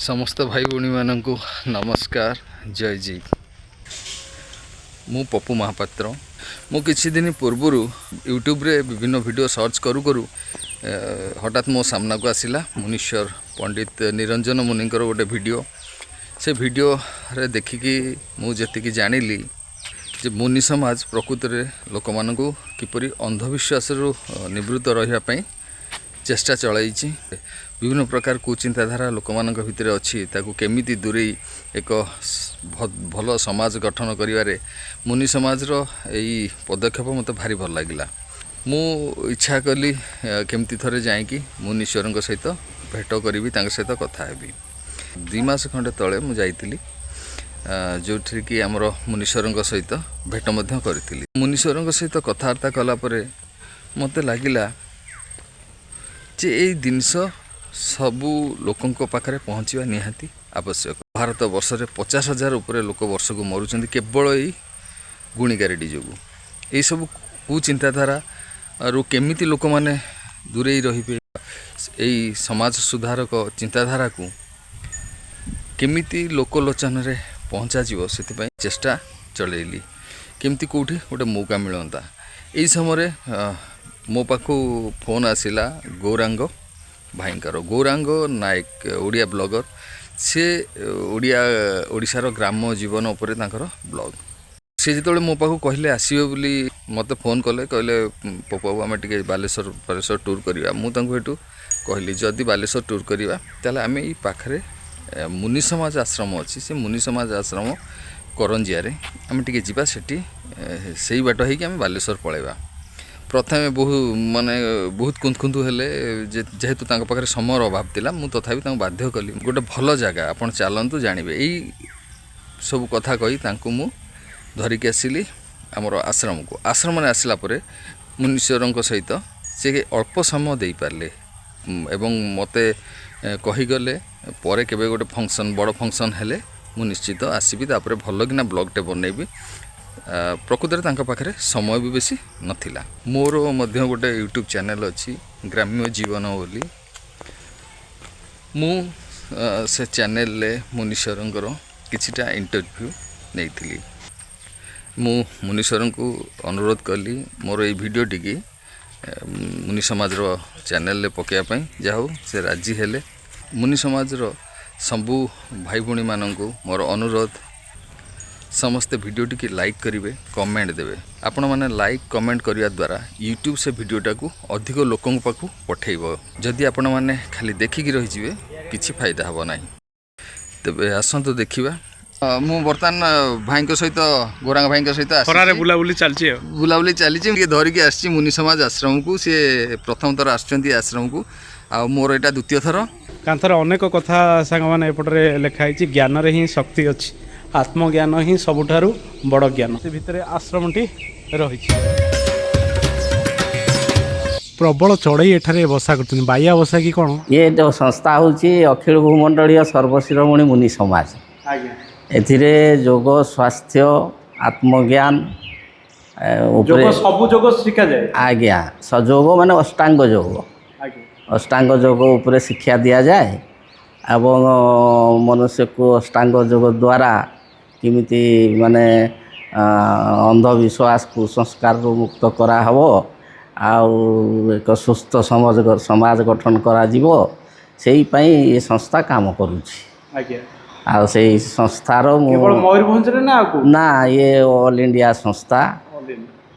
ସମସ୍ତ ଭାଇ ଭଉଣୀମାନଙ୍କୁ ନମସ୍କାର, ଜୟ ଜୀବ। ମୁଁ ପପୁ ମହାପାତ୍ର। ମୁଁ କିଛି ଦିନ ପୂର୍ବରୁ ୟୁଟ୍ୟୁବରେ ବିଭିନ୍ନ ଭିଡ଼ିଓ ସର୍ଚ୍ଚ କରୁ କରୁ ହଠାତ୍ ମୋ ସାମ୍ନାକୁ ଆସିଲା ମୁନୀଶ୍ୱର ପଣ୍ଡିତ ନିରଞ୍ଜନ ମୁନିଙ୍କର ଗୋଟେ ଭିଡ଼ିଓ। ସେ ଭିଡ଼ିଓରେ ଦେଖିକି ମୁଁ ଯେତିକି ଜାଣିଲି ଯେ ମୁନି ସମାଜ ପ୍ରକୃତରେ ଲୋକମାନଙ୍କୁ କିପରି ଅନ୍ଧବିଶ୍ୱାସରୁ ନିବୃତ୍ତ ରହିବା ପାଇଁ ଚେଷ୍ଟା ଚଳାଇଛି, ବିଭିନ୍ନ ପ୍ରକାର କୁଚିନ୍ତାଧାରା ଲୋକମାନଙ୍କ ଭିତରେ ଅଛି, ତାକୁ କେମିତି ଦୂରେଇ ଏକ ଭଲ ସମାଜ ଗଠନ କରିବାରେ ମୁନି ସମାଜର ଏଇ ପଦକ୍ଷେପ ମୋତେ ଭାରି ଭଲ ଲାଗିଲା। ମୁଁ ଇଚ୍ଛା କଲି କେମିତି ଥରେ ଯାଇକି ମୁନୀଶ୍ୱରଙ୍କ ସହିତ ଭେଟ କରିବି, ତାଙ୍କ ସହିତ କଥା ହେବି। 2 ମାସ ଖଣ୍ଡେ ତଳେ ମୁଁ ଯାଇଥିଲି, ଯେଉଁଥିରେ କି ଆମର ମୁନୀଶ୍ୱରଙ୍କ ସହିତ ଭେଟ ମଧ୍ୟ କରିଥିଲି। ମୁନୀଶ୍ୱରଙ୍କ ସହିତ କଥାବାର୍ତ୍ତା କଲା ପରେ ମୋତେ ଲାଗିଲା ଯେ ଏଇ ଜିନିଷ ସବୁ ଲୋକଙ୍କ ପାଖରେ ପହଞ୍ଚିବା ନିହାତି ଆବଶ୍ୟକ। ଭାରତ ବର୍ଷରେ 50,000 ଉପରେ ଲୋକ ବର୍ଷକୁ ମରୁଛନ୍ତି କେବଳ ଏଇ ଗୁଣିଗାରେଡ଼ି ଯୋଗୁଁ। ଏଇସବୁ କୁଚିନ୍ତାଧାରାରୁ କେମିତି ଲୋକମାନେ ଦୂରେଇ ରହିବେ, ଏଇ ସମାଜ ସୁଧାରକ ଚିନ୍ତାଧାରାକୁ କେମିତି ଲୋକଲୋଚନରେ ପହଞ୍ଚାଯିବ, ସେଥିପାଇଁ ଚେଷ୍ଟା ଚଲେଇଲି କେମିତି କେଉଁଠି ଗୋଟେ ମୌକା ମିଳନ୍ତା। ଏଇ ସମୟରେ ମୋ ପାଖକୁ ଫୋନ୍ ଆସିଲା ଗୌରାଙ୍ଗ ଭାଇଙ୍କର। ଗୌରାଙ୍ଗ ନାୟକ ଓଡ଼ିଆ ବ୍ଲଗର। ସେ ଓଡ଼ିଆ ଓଡ଼ିଶାର ଗ୍ରାମ ଜୀବନ ଉପରେ ତାଙ୍କର ବ୍ଲଗ। ସେ ଯେତେବେଳେ ମୋ ପାଖକୁ କହିଲେ ଆସିବେ ବୋଲି, ମୋତେ ଫୋନ୍ କଲେ, କହିଲେ, "ପପୁ ବାବୁ, ଆମେ ଟିକେ ବାଲେଶ୍ୱର ବାଲେଶ୍ୱର ଟୁର୍ କରିବା।" ମୁଁ ତାଙ୍କୁ ଏଠୁ କହିଲି, ଯଦି ବାଲେଶ୍ୱର ଟୁର୍ କରିବା, ତାହେଲେ ଆମେ ଏଇ ପାଖରେ ମୁନି ସମାଜ ଆଶ୍ରମ ଅଛି, ସେ ମୁନି ସମାଜ ଆଶ୍ରମ କରଞ୍ଜିଆରେ ଆମେ ଟିକେ ଯିବା। ସେଠି ସେଇ ବାଟ ହେଇକି ଆମେ ବାଲେଶ୍ୱର ପଳେଇବା। ପ୍ରଥମେ ବହୁ ମାନେ ବହୁତ କୁନ୍ଥକୁନ୍ଥୁ ହେଲେ, ଯେହେତୁ ତାଙ୍କ ପାଖରେ ସମୟର ଅଭାବ ଥିଲା। ମୁଁ ତଥାପି ତାଙ୍କୁ ବାଧ୍ୟ କଲି, ଗୋଟେ ଭଲ ଜାଗା, ଆପଣ ଚାଲନ୍ତୁ, ଜାଣିବେ। ଏଇ ସବୁ କଥା କହି ତାଙ୍କୁ ମୁଁ ଧରିକି ଆସିଲି ଆମର ଆଶ୍ରମକୁ। ଆଶ୍ରମରେ ଆସିଲା ପରେ ମୁନୀଶ୍ୱରଙ୍କ ସହିତ ସେ ଅଳ୍ପ ସମୟ ଦେଇପାରିଲେ ଏବଂ ମୋତେ କହିଗଲେ, ପରେ କେବେ ଗୋଟେ ଫଙ୍କସନ୍, ବଡ଼ ଫଙ୍କସନ୍ ହେଲେ ମୁଁ ନିଶ୍ଚିତ ଆସିବି, ତାପରେ ଭଲକିନା ବ୍ଲଗ୍ଟେ ବନେଇବି। ପ୍ରକୃତରେ ତାଙ୍କ ପାଖରେ ସମୟ ବି ବେଶୀ ନଥିଲା। ମୋର ମଧ୍ୟ ଗୋଟେ ୟୁଟ୍ୟୁବ୍ ଚ୍ୟାନେଲ୍ ଅଛି, ଗ୍ରାମ୍ୟ ଜୀବନ ବୋଲି। ମୁଁ ସେ ଚ୍ୟାନେଲରେ ମୁନୀଶ୍ୱରଙ୍କର କିଛିଟା ଇଣ୍ଟରଭ୍ୟୁ ନେଇଥିଲି। ମୁଁ ମୁନୀଶ୍ୱରଙ୍କୁ ଅନୁରୋଧ କଲି ମୋର ଏଇ ଭିଡ଼ିଓଟିକି ମୁନି ସମାଜର ଚ୍ୟାନେଲରେ ପକାଇବା ପାଇଁ। ଯାହା ହଉ, ସେ ରାଜି ହେଲେ। ମୁନି ସମାଜର ସବୁ ଭାଇ ଭଉଣୀମାନଙ୍କୁ ମୋର ଅନୁରୋଧ, ସମସ୍ତେ ଭିଡ଼ିଓଟିକି ଲାଇକ୍ କରିବେ, କମେଣ୍ଟ ଦେବେ। ଆପଣମାନେ ଲାଇକ୍ କମେଣ୍ଟ କରିବା ଦ୍ୱାରା ୟୁଟ୍ୟୁବ୍ ସେ ଭିଡ଼ିଓଟାକୁ ଅଧିକ ଲୋକଙ୍କ ପାଖକୁ ପଠାଇବ। ଯଦି ଆପଣମାନେ ଖାଲି ଦେଖିକି ରହିଯିବେ, କିଛି ଫାଇଦା ହେବ ନାହିଁ। ତେବେ ଆସନ୍ତୁ ଦେଖିବା। ମୁଁ ବର୍ତ୍ତମାନ ଭାଇଙ୍କ ସହିତ, ଗୌରାଙ୍ଗ ଭାଇଙ୍କ ସହିତ ଆସିଛି। ଖରାରେ ବୁଲାବୁଲି ଚାଲିଛି ଆଉ। ବୁଲାବୁଲି ଚାଲିଛି। ଟିକେ ଧରିକି ଆସିଛି ମୁନି ସମାଜ ଆଶ୍ରମକୁ। ସେ ପ୍ରଥମ ଥର ଆସୁଛନ୍ତି ଆଶ୍ରମକୁ ଆଉ ମୋର ଏଇଟା ଦ୍ୱିତୀୟ ଥର। କାନ୍ଥରେ ଅନେକ କଥା ସାଙ୍ଗମାନେ ଏପଟରେ ଲେଖା ହେଇଛି। ଜ୍ଞାନରେ ହିଁ ଶକ୍ତି ଅଛି, ଆତ୍ମଜ୍ଞାନ ହିଁ ସବୁଠାରୁ ବଡ଼ ଜ୍ଞାନ। ସେ ଭିତରେ ଆଶ୍ରମଟି ରହିଛି। ପ୍ରବଳ ଚଢ଼େଇ ଏଠାରେ ବସା କରୁଛନ୍ତି। ବାଇଆ ବସା କି କ'ଣ? ଇଏ ଯେଉଁ ସଂସ୍ଥା ହେଉଛି ଅଖିଳ ଭୂମଣ୍ଡଳୀୟ ସର୍ବଶିରୋମଣି ମୁନି ସମାଜ। ଏଥିରେ ଯୋଗ, ସ୍ୱାସ୍ଥ୍ୟ, ଆତ୍ମଜ୍ଞାନ ଉପରେ। ଯୋଗ, ସବୁ ଯୋଗ ଶିଖାଯାଏ? ଆଜ୍ଞା, ଯୋଗ ମାନେ ଅଷ୍ଟାଙ୍ଗ ଯୋଗ। ଅଷ୍ଟାଙ୍ଗ ଯୋଗ ଉପରେ ଶିକ୍ଷା ଦିଆଯାଏ ଏବଂ ମନୁଷ୍ୟକୁ ଅଷ୍ଟାଙ୍ଗ ଯୋଗ ଦ୍ୱାରା କେମିତି ମାନେ ଅନ୍ଧବିଶ୍ୱାସ, କୁସଂସ୍କାରରୁ ମୁକ୍ତ କରାହେବ ଆଉ ଏକ ସୁସ୍ଥ ସମାଜ ଗଠନ କରାଯିବ, ସେଇ ପାଇଁ ଏ ସଂସ୍ଥା କାମ କରୁଛି। ଆଉ ସେଇ ସଂସ୍ଥାର ମୁଁ କେବଳ ମୟୂରଭଞ୍ଜରେ ନା ଆଉ କୋଉଠି? ନା, ଇଏ ଅଲ୍ ଇଣ୍ଡିଆ ସଂସ୍ଥା।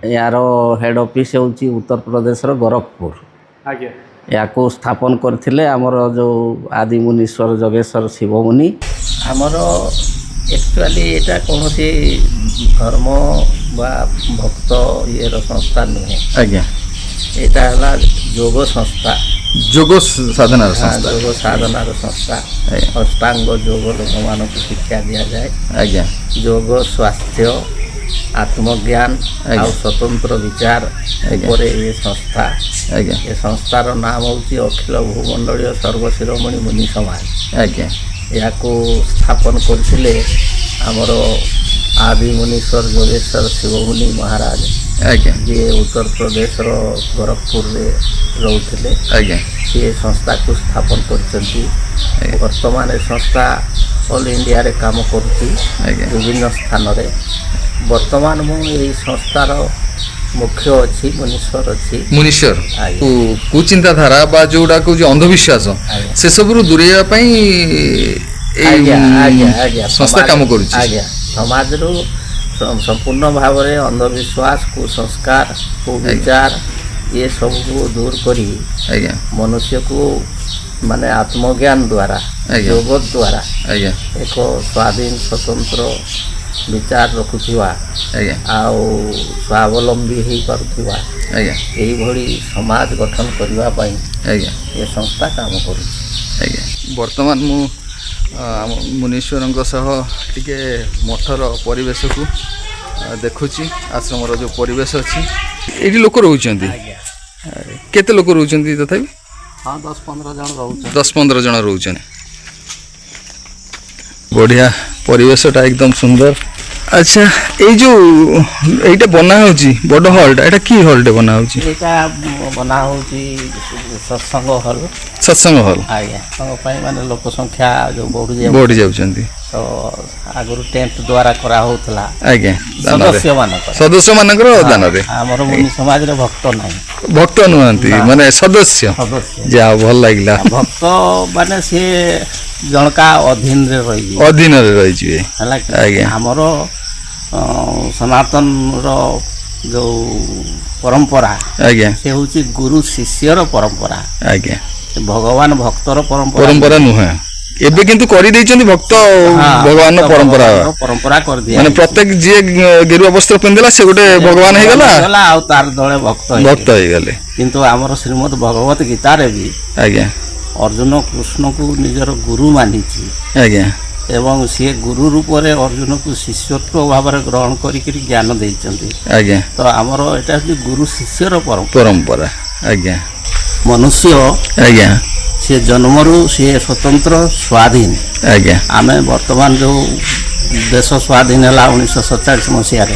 ଏହାର ହେଡ଼୍ ଅଫିସ୍ ହେଉଛି ଉତ୍ତରପ୍ରଦେଶର ଗୋରଖପୁର। ଏହାକୁ ସ୍ଥାପନ କରିଥିଲେ ଆମର ଯେଉଁ ଆଦିମୁନୀଶ୍ୱର ଯୋଗେଶ୍ୱର ଶିବମୁନି। ଆମର ଆକ୍ଚୁଆଲି ଏଇଟା କୌଣସି ଧର୍ମ ବା ଭକ୍ତ ଇଏର ସଂସ୍ଥା ନୁହେଁ। ଏଇଟା ହେଲା ଯୋଗ ସଂସ୍ଥା। ଯୋଗ ସାଧନାର ସଂସ୍ଥା। ଯୋଗ ସାଧନାର ସଂସ୍ଥା। ଅଷ୍ଟାଙ୍ଗ ଯୋଗ ଲୋକମାନଙ୍କୁ ଶିକ୍ଷା ଦିଆଯାଏ। ଯୋଗ, ସ୍ୱାସ୍ଥ୍ୟ, ଆତ୍ମଜ୍ଞାନ ଆଉ ସ୍ୱତନ୍ତ୍ର ବିଚାର ଉପରେ ଏ ସଂସ୍ଥା। ଏ ସଂସ୍ଥାର ନାମ ହେଉଛି ଅଖିଳ ଭୂମଣ୍ଡଳୀୟ ସର୍ବଶିରୋମଣି ମୁନି ସମାଜ। ଏହାକୁ ସ୍ଥାପନ କରିଥିଲେ ଆମର ଆଦି ମୁନୀଶ୍ୱର ଯୋଗେଶ୍ୱର ଶିବମୁନି ମହାରାଜ, ଯିଏ ଉତ୍ତରପ୍ରଦେଶର ଗୋରଖପୁରରେ ରହୁଥିଲେ। ସିଏ ସଂସ୍ଥାକୁ ସ୍ଥାପନ କରିଛନ୍ତି। ବର୍ତ୍ତମାନ ଏ ସଂସ୍ଥା ଅଲ୍ ଇଣ୍ଡିଆରେ କାମ କରୁଛି ବିଭିନ୍ନ ସ୍ଥାନରେ। ବର୍ତ୍ତମାନ ମୁଁ ଏଇ ସଂସ୍ଥାର ମୁଖ୍ୟ ଅଛି, ମୁନୀଶ୍ୱର ଅଛି। ମୁନୀଶ୍ୱର। କୁଚିନ୍ତାଧାରା ବା ଯୋଉଟା କହୁଛି ଅନ୍ଧବିଶ୍ୱାସ, ସେସବୁରୁ ଦୂରେଇବା ପାଇଁ ଏଇ ଆଜ୍ଞା, ସଂସ୍ଥା କାମ କରୁଛି। ଆଜ୍ଞା, ସମାଜରୁ ସମ୍ପୂର୍ଣ୍ଣ ଭାବରେ ଅନ୍ଧବିଶ୍ୱାସ, କୁସଂସ୍କାର, କୁବିଚାର ଏ ସବୁକୁ ଦୂର କରି ମନୁଷ୍ୟକୁ ମାନେ ଆତ୍ମଜ୍ଞାନ ଦ୍ୱାରା, ଯୋଗ ଦ୍ୱାରା ଏକ ସ୍ୱାଧୀନ ସ୍ୱତନ୍ତ୍ର ବିଚାର ରଖୁଥିବା ଆଉ ସ୍ୱାବଲମ୍ବୀ ହେଇପାରୁଥିବା ଏଇଭଳି ସମାଜ ଗଠନ କରିବା ପାଇଁ ଏ ସଂସ୍ଥା କାମ କରୁଛି। ଆଜ୍ଞା, ବର୍ତ୍ତମାନ ମୁଁ ଆମ ମୁନୀଶ୍ୱରଙ୍କ ସହ ଟିକେ ମଠର ପରିବେଶକୁ ଦେଖୁଛି। ଆଶ୍ରମର ଯେଉଁ ପରିବେଶ ଅଛି, ଏଇଠି ଲୋକ ରହୁଛନ୍ତି? କେତେ ଲୋକ ରହୁଛନ୍ତି ତଥାପି? ହଁ, 10-15 ଜଣ ରହୁଛନ୍ତି। 10-15 ଜଣ ରହୁଛନ୍ତି। ବଢ଼ିଆ ପରିବେଶଟା, ଏକଦମ ସୁନ୍ଦର। ଆଚ୍ଛା, ଏଇ ଯୋଉ ଏଇଟା ବନା ହଉଛି ବଡ଼ ହଲଟା, ଏଇଟା କି ହଲଟେ ବନା ହଉଛି? ଏଇଟା ବନା ହେଉଛି ସତ୍ସଙ୍ଗ ହଲ୍। ସତ୍ସଙ୍ଗ ହଲ୍। ଆଜ୍ଞା, ସତ୍ସଙ୍ଗ ପାଇଁ ମାନେ ଲୋକ ସଂଖ୍ୟା ଯୋଉ ବଢି ବଢି ଯାଉଛନ୍ତି, ତ ଆଗରୁ ଟେଣ୍ଟ ଦ୍ୱାରା କରାହଉଥିଲା। ଦାନରେ। ସଦସ୍ୟମାନଙ୍କର। ସଦସ୍ୟ ମାନଙ୍କର ଦାନରେ। ଆମର ମୁନି ସମାଜରେ ଭକ୍ତ ନାହିଁ। ଭକ୍ତ ନୁହନ୍ତି, ମାନେ ସଦସ୍ୟ। ସଦସ୍ୟ। ଯାହା ହଉ, ଭଲ ଲାଗିଲା। ଭକ୍ତ ମାନେ ସିଏ ଜଣକା ଅଧୀନରେ ରହିଯିବେ। ଅଧୀନରେ ରହିଯିବେ। ହେଲା କି? ଆଜ୍ଞା। ଆମର ସନାତନର ଯୋଉ ପରମ୍ପରା, ସେ ହେଉଛି ଗୁରୁ ଶିଷ୍ୟର ପରମ୍ପରା, ଭଗବାନ ଭକ୍ତର ପରମ୍ପରା ପରମ୍ପରା ନୁହେଁ। ଏବେ କିନ୍ତୁ କରିଦେଇଛନ୍ତି ଭକ୍ତ ଭଗବାନ ଭକ୍ତ ପରମ୍ପରା। ଭଗବାନର ପରମ୍ପରା କରିଦିଆ ମାନେ ହେଇଛି। ପ୍ରତ୍ୟେକ ଯିଏ ଗେରୁଆ ବସ୍ତ୍ର ପିନ୍ଧିଲା, ସେ ଗୋଟେ ଭଗବାନ ହେଇଗଲା। ହେଇଗଲା ଆଉ ତାର ଦଳେ ଭକ୍ତ ହେଇଗଲେ। ଭକ୍ତ ହେଇଗଲେ। କିନ୍ତୁ ଆମର ଶ୍ରୀମଦ୍ ଭଗବତ ଗୀତାରେ ବି ଅର୍ଜୁନ କୃଷ୍ଣକୁ ନିଜର ଗୁରୁ ମାନିଛି ଏବଂ ସିଏ ଗୁରୁ ରୂପରେ ଅର୍ଜୁନକୁ ଶିଷ୍ୟତ୍ୱ ଭାବରେ ଗ୍ରହଣ କରିକିରି ଜ୍ଞାନ ଦେଇଛନ୍ତି। ତ ଆମର ଏଇଟା ହେଉଛି ଗୁରୁ ଶିଷ୍ୟର ପରମ୍ପରା। ପରମ୍ପରା, ଆଜ୍ଞା। ମନୁଷ୍ୟ ସିଏ ଜନ୍ମରୁ ସିଏ ସ୍ୱତନ୍ତ୍ର ସ୍ୱାଧୀନ। ଆମେ ବର୍ତ୍ତମାନ ଯେଉଁ ଦେଶ ସ୍ୱାଧୀନ ହେଲା 1947 ମସିହାରେ,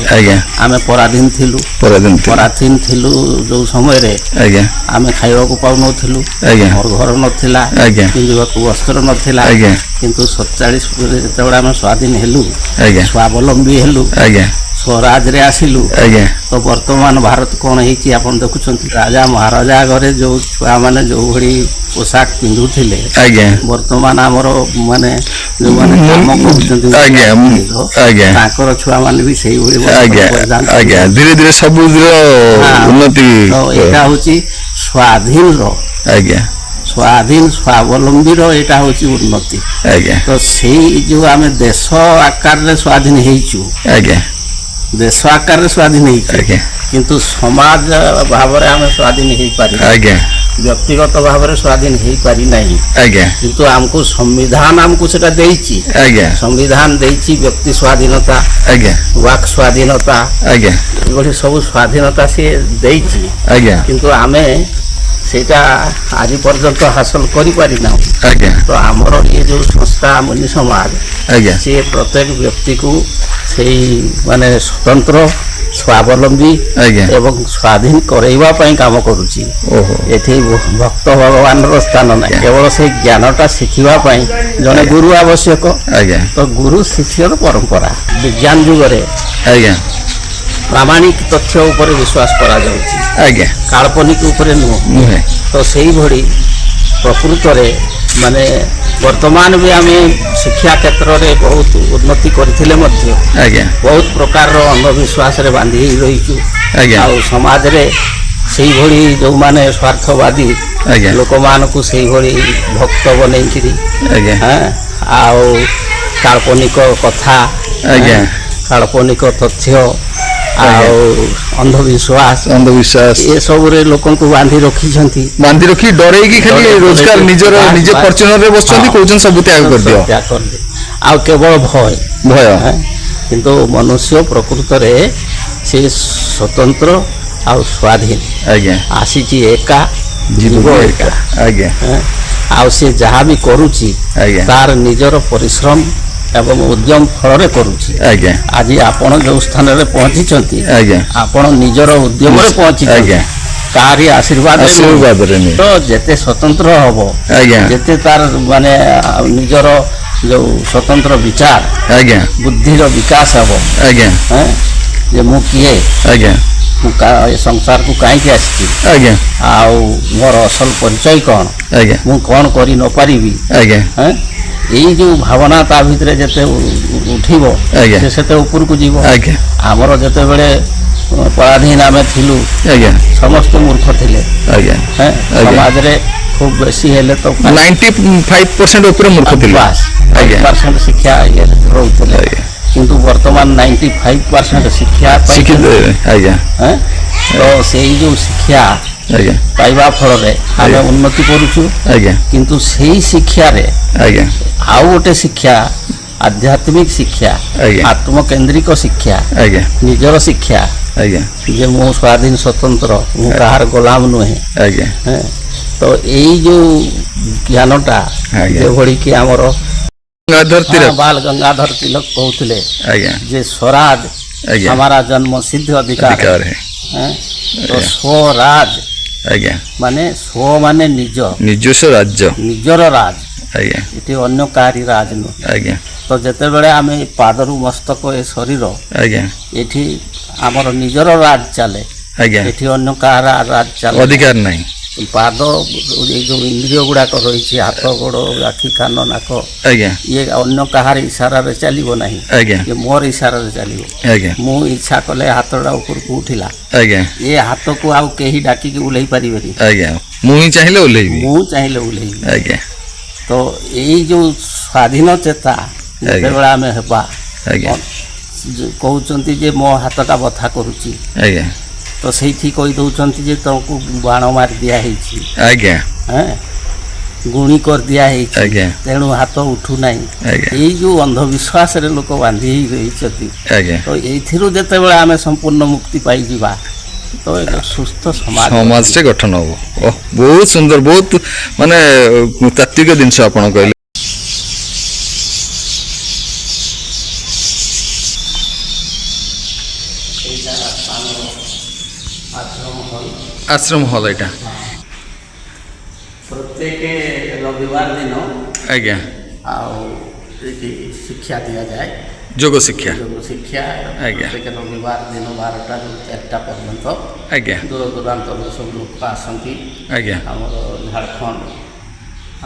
ଆମେ ପରାଧୀନ ଥିଲୁ। ପରାଧୀନ ଥିଲୁ। ପରାଧୀନ ଥିଲୁ ଯେଉଁ ସମୟରେ ଆମେ ଖାଇବାକୁ ପାଉନଥିଲୁ, ଆମର ଘର ନଥିଲା, ପିନ୍ଧିବାକୁ ବସ୍ତ୍ର ନଥିଲା। କିନ୍ତୁ 47 ଯେତେବେଳେ ଆମେ ସ୍ୱାଧୀନ ହେଲୁ, ସ୍ୱାବଲମ୍ବୀ ହେଲୁ, ସ୍ୱରାଜରେ ଆସିଲୁ, ତ ବର୍ତ୍ତମାନ ଭାରତ କ'ଣ ହେଇଛି ଆପଣ ଦେଖୁଛନ୍ତି। ରାଜା ମହାରାଜା ଘରେ ଯେଉଁ ଛୁଆମାନେ ଯେଉଁଭଳି ପୋଷାକ ପିନ୍ଧୁଥିଲେ, ବର୍ତ୍ତମାନ ଆମର ମାନେ ଯେଉଁମାନେ କାମ କରୁଛନ୍ତି ତାଙ୍କର ଛୁଆମାନେ ବି ସେଇଭଳି ବସ୍ତ୍ର ପରିଧାନ। ଆଜ୍ଞା, ଧୀରେ ଧୀରେ ସବୁଥିର ଉନ୍ନତି। ତ ଏଇଟା ହେଉଛି ସ୍ୱାଧୀନର, ସ୍ୱାଧୀନ ସ୍ୱାବଲମ୍ବୀର ଏଇଟା ହେଉଛି ଉନ୍ନତି। ତ ସେଇ ଯୋଉ ଆମେ ଦେଶ ଆକାରରେ ସ୍ୱାଧୀନ ହେଇଛୁ, ଦେଶ ଆକାରରେ ସ୍ୱାଧୀନ ହେଇଛୁ, କିନ୍ତୁ ସମାଜ ଭାବରେ ଆମେ ସ୍ୱାଧୀନ ହେଇପାରିନୁ, ବ୍ୟକ୍ତିଗତ ଭାବରେ ସ୍ୱାଧୀନ ହେଇପାରି ନାହିଁ। କିନ୍ତୁ ଆମକୁ ସମ୍ବିଧାନ ଆମକୁ ସେଟା ଦେଇଛି। ସମ୍ବିଧାନ ଦେଇଛି ବ୍ୟକ୍ତି ସ୍ୱାଧୀନତା, ବାକ୍ ସ୍ୱାଧୀନତା, ଏଭଳି ସବୁ ସ୍ୱାଧୀନତା ସିଏ ଦେଇଛି। କିନ୍ତୁ ଆମେ ସେଇଟା ଆଜି ପର୍ଯ୍ୟନ୍ତ ହାସଲ କରିପାରିନାହୁଁ। ତ ଆମର ଇଏ ଯୋଉ ସଂସ୍ଥା ମୁନି ସମାଜ, ସିଏ ପ୍ରତ୍ୟେକ ବ୍ୟକ୍ତିକୁ ସେଇ ମାନେ ସ୍ୱତନ୍ତ୍ର ସ୍ୱାବଲମ୍ବୀ ଏବଂ ସ୍ୱାଧୀନ କରେଇବା ପାଇଁ କାମ କରୁଛି। ଏଠି ଭକ୍ତ ଭଗବାନର ସ୍ଥାନ ନାହିଁ। କେବଳ ସେଇ ଜ୍ଞାନଟା ଶିଖିବା ପାଇଁ ଜଣେ ଗୁରୁ ଆବଶ୍ୟକ। ତ ଗୁରୁ ଶିଷ୍ୟର ପରମ୍ପରା। ବିଜ୍ଞାନ ଯୁଗରେ ପ୍ରାମାଣିକ ତଥ୍ୟ ଉପରେ ବିଶ୍ୱାସ କରାଯାଉଛି, କାଳ୍ପନିକ ଉପରେ ନୁହଁ। ନୁହେଁ। ତ ସେଇଭଳି ପ୍ରକୃତରେ ମାନେ ବର୍ତ୍ତମାନ ବି ଆମେ ଶିକ୍ଷା କ୍ଷେତ୍ରରେ ବହୁତ ଉନ୍ନତି କରିଥିଲେ ମଧ୍ୟ ବହୁତ ପ୍ରକାରର ଅନ୍ଧବିଶ୍ୱାସରେ ବାନ୍ଧି ହେଇ ରହିଛୁ। ଆଉ ସମାଜରେ ସେଇଭଳି ଯେଉଁମାନେ ସ୍ୱାର୍ଥବାଦୀ ଲୋକମାନଙ୍କୁ ସେଇଭଳି ଭକ୍ତ ବନେଇକିରି ଆଉ କାଳ୍ପନିକ କଥା, କାଳ୍ପନିକ ତଥ୍ୟ ଆଉ ଅନ୍ଧବିଶ୍ୱାସ, ଅନ୍ଧବିଶ୍ୱାସ ଏସବୁରେ ଲୋକଙ୍କୁ ବାନ୍ଧି ରଖିଛନ୍ତି। ବାନ୍ଧି ରଖି ଡରେଇକି ଖାଲି ଡରେଇ ରୋଜଗାର ରଖି ନିଜର ବାସ୍, ନିଜେ ବାସ୍। ଫର୍ଚୁନରରେ ବସୁଛନ୍ତି, କହୁଛନ୍ତି ସବୁ ତ୍ୟାଗ କରିଦିଅ। ତ୍ୟାଗ କରିଦିଅ, ଆଉ କେବଳ ଭୟ। ଭୟ। କିନ୍ତୁ ମନୁଷ୍ୟ ପ୍ରକୃତରେ ସେ ସ୍ୱତନ୍ତ୍ର ଆଉ ସ୍ୱାଧୀନ। ଆସିଛି ଏକା, ଯିବ ଯିବ ଏକା। ଏକା। ଆଉ ସେ ଯାହା ବି କରୁଛି, ତାର ନିଜର ପରିଶ୍ରମ ଏବଂ ଉଦ୍ୟମ ଫଳରେ କରୁଛି। ଆଜି ଆପଣ ଯୋଉ ସ୍ଥାନରେ ପହଞ୍ଚିଛନ୍ତି, ଆପଣ ନିଜର ଉଦ୍ୟମରେ ପହଞ୍ଚିଛନ୍ତି। ତାରି ଆଶୀର୍ବାଦ। ଆଶୀର୍ବାଦରେ ନିଏ। ତ ଯେତେ ସ୍ୱତନ୍ତ୍ର ହବ, ଯେତେ ତାର ମାନେ ନିଜର ଯୋଉ ସ୍ୱତନ୍ତ୍ର ବିଚାର, ବୁଦ୍ଧିର ବିକାଶ ହବ, ହେଁ, ଯେ ମୁଁ କିଏ, ମୁଁ ଏ ସଂସାରକୁ କାହିଁକି ଆସିଛି, ଆଉ ମୋର ଅସଲ ପରିଚୟ କ'ଣ, ମୁଁ କ'ଣ କରି ନପାରିବି, ହେଁ, ଏଇ ଯୋଉ ଭାବନା ତା ଭିତରେ ଯେତେ ଉଠିବ, ସେ ସେତେ ଉପରକୁ ଯିବ। ଆମର ଯେତେବେଳେ ପରାଧୀନ ଆମେ ଥିଲୁ, ସମସ୍ତେ ମୂର୍ଖ ଥିଲେ, ହେଁ, ସମାଜରେ ଖୁବ୍ ବେଶୀ ହେଲେ ତ 95% ଉପରେ ମୂର୍ଖ ଥିଲେ। ବାସ୍, 5% ଶିକ୍ଷା ଇଏ ରହୁଥିଲେ। କିନ୍ତୁ ବର୍ତ୍ତମାନ 95% ଶିକ୍ଷା ଶିକ୍ଷିତ ପାଇଛନ୍ତି। ହେଁ? ତ ସେଇ ଯୋଉ ଶିକ୍ଷା ପାଇବା ଫଳରେ ଆମେ ଉନ୍ନତି କରୁଛୁ। କିନ୍ତୁ ସେଇ ଶିକ୍ଷାରେ ଆଉ ଗୋଟେ ଶିକ୍ଷା, ଆଧ୍ୟାତ୍ମିକ ଶିକ୍ଷା, ଆତ୍ମକେନ୍ଦ୍ରିକ ଶିକ୍ଷା, ନିଜର ଶିକ୍ଷା, ଯେ ମୁଁ ସ୍ୱାଧୀନ ସ୍ୱତନ୍ତ୍ର, ମୁଁ କାହାର ଗୋଲାମ ନୁହେଁ। ହେଁ? ତ ଏଇ ଯୋଉ ଜ୍ଞାନଟା, ଯେଭଳି କି ଆମର ଗଙ୍ଗାଧର ତିଲକ, ବାଲ ଗଙ୍ଗାଧର ତିଲକ କହୁଥିଲେ ଯେ ସ୍ୱରାଜ हमारा जन्म सिद्ध अधिकार। ଅଧିକାର ହେ। ହେଁ? ତ ସ୍ୱରାଜ ମାନେ ସ୍ୱ ମାନେ ନିଜ, ନିଜସ୍ୱ ରାଜ୍ୟ, ନିଜର ରାଜ, ଏଠି ଅନ୍ୟ କାହାରି ରାଜ ନୁହେଁ। ତ ଯେତେବେଳେ ଆମେ ପାଦରୁ ମସ୍ତକ ଏ ଶରୀର, ଏଠି ଆମର ନିଜର ରାଜ ଚାଲେ, ଏଠି ଅନ୍ୟ କାହାର ରାଜ ଚାଲେ ଅଧିକାର ନାହିଁ। ପାଦ, ଏଇ ଯୋଉ ଇନ୍ଦ୍ରିୟ ଗୁଡାକ ରହିଛି, ହାତ, ଗୋଡ଼, ଆଖି, କାନ, ନାକ, ଇଏ ଅନ୍ୟ କାହାର ଇସାରାରେ ଚାଲିବ ନାହିଁ, ଇଏ ମୋର ଇସାରାରେ ଚାଲିବ। ମୁଁ ଇଚ୍ଛା କଲେ ହାତଟା ଉପରକୁ ଉଠିଲା, ଏ ହାତକୁ ଆଉ କେହି ଡାକିକି ଓହ୍ଲେଇ ପାରିବେନି। ଆଜ୍ଞା, ମୁଁ ହିଁ ଚାହିଁଲେ ଓହ୍ଲେଇବି। ମୁଁ ଚାହିଁଲେ ଓହ୍ଲେଇବି। ତ ଏଇ ଯୋଉ ସ୍ୱାଧୀନ ଚେତା ଯେତେବେଳେ ଆମେ ହେବା, କହୁଛନ୍ତି ଯେ ମୋ ହାତଟା ବଥା କରୁଛି, ତ ସେଇଠି କହି ଦଉଛନ୍ତି ଯେ ତମକୁ ବାଣ ମାରି ଦିଆ ହେଇଛି, ହେଁ, ଗୁଣି କରିଦିଆ ହେଇଛି, ତେଣୁ ହାତ ଉଠୁନାହିଁ। ଏଇ ଯୋଉ ଅନ୍ଧବିଶ୍ୱାସରେ ଲୋକ ବାନ୍ଧି ହେଇ ରହିଛନ୍ତି, ତ ଏଇଥିରୁ ଯେତେବେଳେ ଆମେ ସମ୍ପୂର୍ଣ୍ଣ ମୁକ୍ତି ପାଇଯିବା, ତ ଏକ ସୁସ୍ଥ ସମାଜ ସମାଜଟେ ଗଠନ ହବ। ଓହ, ବହୁତ ସୁନ୍ଦର, ବହୁତ ମାନେ ତାତ୍ତ୍ୱିକ ଜିନିଷ ଆପଣ କହିଲେ। ଏଇଟା ଆମର ଆଶ୍ରମ ହଲ୍। ଆଶ୍ରମ ହଲ୍ ଏଇଟା। ପ୍ରତ୍ୟେକ ରବିବାର ଦିନ ଆଉ ଏଠି ଶିକ୍ଷା ଦିଆଯାଏ। ଯୋଗ ଶିକ୍ଷା। ଯୋଗ ଶିକ୍ଷା। ପ୍ରତ୍ୟେକ ରବିବାର ଦିନ 12ଟାରୁ 4ଟା ପର୍ଯ୍ୟନ୍ତ ଦୂର ଦୂରାନ୍ତରୁ ସବୁ ଲୋକ ଆସନ୍ତି। ଆମର ଝାଡ଼ଖଣ୍ଡ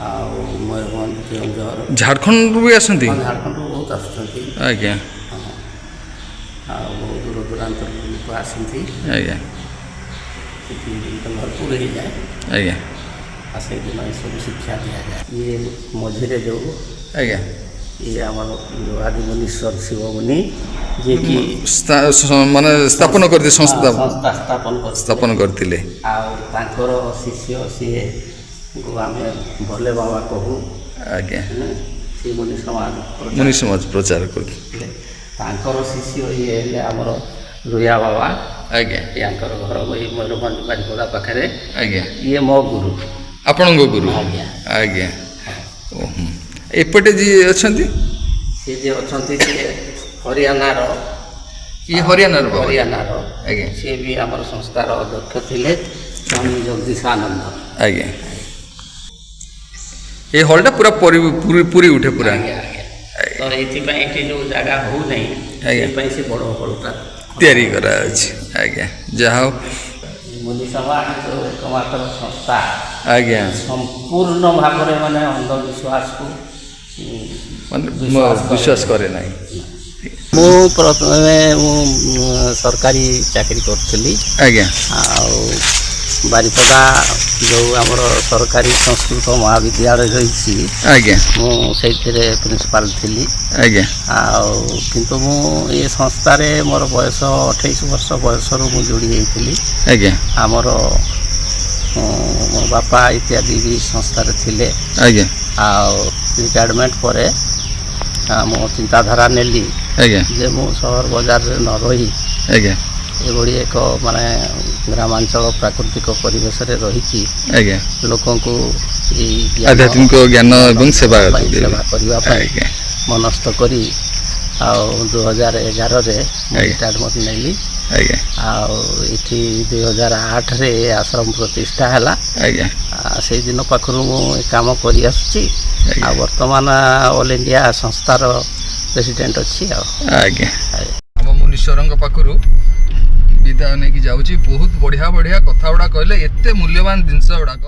ଆଉ ମୟୂରଭଞ୍ଜ, କେଉଁଝର। ଝାଡ଼ଖଣ୍ଡରୁ ବି ଆସନ୍ତି? ହଁ, ଝାଡ଼ଖଣ୍ଡରୁ ବହୁତ ଆସୁଛନ୍ତି। ଆଉ ବହୁତ ଦୂର ଦୂରାନ୍ତରୁ ଲୋକ ଆସନ୍ତି। ସେଠି ତ ଭରପୁର ହେଇଯାଏ। ଆଉ ସେଇଦିନ ଏସବୁ ଶିକ୍ଷା ଦିଆଯାଏ। ଇଏ ମଝିରେ ଯେଉଁ ଇଏ ଆମର ଯେଉଁ ଆଦିମୁନୀଶ୍ୱର ଶିବମୁନି, ଯିଏକି ମାନେ ସ୍ଥାପନ କରିଥିଲେ ସଂସ୍ଥା। ସଂସ୍ଥା ସ୍ଥାପନ କରିଥିଲେ। ସ୍ଥାପନ କରିଥିଲେ। ଆଉ ତାଙ୍କର ଶିଷ୍ୟ ସିଏ ଆମେ ଭୋଲେ ବାବା କହୁ। ସିଏ ମୁନି ସମାଜ ପ୍ରଚାର ମୁନି ସମାଜ ପ୍ରଚାର କରୁଥିଲେ। ତାଙ୍କର ଶିଷ୍ୟ ଇଏ ହେଲେ ଆମର ରୁୟା ବାବା। ୟାଙ୍କର ଘର ଏଇ ମୟୂରଭଞ୍ଜ ବାରିପଦା ପାଖରେ। ଇଏ ମୋ ଗୁରୁ। ଆପଣଙ୍କ ଗୁରୁ? ଆଜ୍ଞା। ଆଜ୍ଞା, ଓହୋ। ଏପଟେ ଯିଏ ଅଛନ୍ତି? ସିଏ ଯିଏ ଅଛନ୍ତି, ସିଏ ହରିୟାଣାର। ଇଏ ହରିୟାଣାର ବାବା? ହରିୟାଣାର। ସିଏ ବି ଆମର ସଂସ୍ଥାର ଅଧ୍ୟକ୍ଷ ଥିଲେ, ସ୍ୱାମୀ ଜଗଦୀଶାନନ୍ଦ। ଆଜ୍ଞା, ଏଇ ହଲଟା ପୁରା ପୁରି ପୁରି ଉଠେ ପୁରା। ଆଜ୍ଞା, ତ ଏଇଥିପାଇଁ ଏଠି ଯୋଉ ଜାଗା ହଉନାହିଁ, ସେଥିପାଇଁ ସେ ବଡ଼ ହଲଟା ତିଆରି କରାଯାଉଛି। ଆଜ୍ଞା, ଯାହା ହଉ। ମୁନି ସମାଜ ଯୋଉ ଏକମାତ୍ର ସଂସ୍ଥା ସମ୍ପୂର୍ଣ୍ଣ ଭାବରେ ମାନେ ଅନ୍ଧବିଶ୍ୱାସକୁ ମାନେ ବିଶ୍ୱାସ କରେ। ବିଶ୍ୱାସ କରେ ନାହିଁ। ମୁଁ ପ୍ରଥମେ ମୁଁ ସରକାରୀ ଚାକିରି କରୁଥିଲି। ଆଉ ବାରିପଦା ଯେଉଁ ଆମର ସରକାରୀ ସଂସ୍କୃତ ମହାବିଦ୍ୟାଳୟ ରହିଛି, ମୁଁ ସେଇଥିରେ ପ୍ରିନ୍ସିପାଲ ଥିଲି। ଆଉ କିନ୍ତୁ ମୁଁ ଏ ସଂସ୍ଥାରେ ମୋର ବୟସ 28 ବର୍ଷ ବୟସରୁ ମୁଁ ଯୋଡ଼ି ହେଇଥିଲି। ଆମର ମୋ ବାପା ଇତ୍ୟାଦି ବି ସଂସ୍ଥାରେ ଥିଲେ। ଆଉ ରିଟାୟାରମେଣ୍ଟ ପରେ ମୁଁ ଚିନ୍ତାଧାରା ନେଲି ଯେ ମୁଁ ସହର ବଜାରରେ ନ ରହି ଏଭଳି ଏକ ମାନେ ଗ୍ରାମାଞ୍ଚଳ ପ୍ରାକୃତିକ ପରିବେଶରେ ରହିକି ଲୋକଙ୍କୁ ଏଇ ଆଧ୍ୟାତ୍ମିକ ଜ୍ଞାନ ଏବଂ ସେବା ପାଇଁ, ସେବା କରିବା ପାଇଁ ମନସ୍ଥ କରି ଆଉ 2011ରେ ମୁଁ ଆଜ୍ଞା। ରିଟାୟାରମେଣ୍ଟ ନେଲି। ଆଉ ଏଠି 2008ରେ ଏ ଆଶ୍ରମ ପ୍ରତିଷ୍ଠା ହେଲା। ସେଇଦିନ ପାଖରୁ ମୁଁ ଏ କାମ କରି ଆସୁଛି। ଆଉ ବର୍ତ୍ତମାନ ଅଲ୍ ଇଣ୍ଡିଆ ସଂସ୍ଥାର ପ୍ରେସିଡେଣ୍ଟ ଅଛି ଆଉ। ଆଜ୍ଞା, ଆମ ମୁନୀଶ୍ୱରଙ୍କ ପାଖରୁ ବିଦାୟ ନେଇକି ଯାଉଛି। ବହୁତ ବଢ଼ିଆ ବଢ଼ିଆ କଥା ଗୁଡ଼ା କହିଲେ, ଏତେ ମୂଲ୍ୟବାନ ଜିନିଷ ଗୁଡ଼ାକ।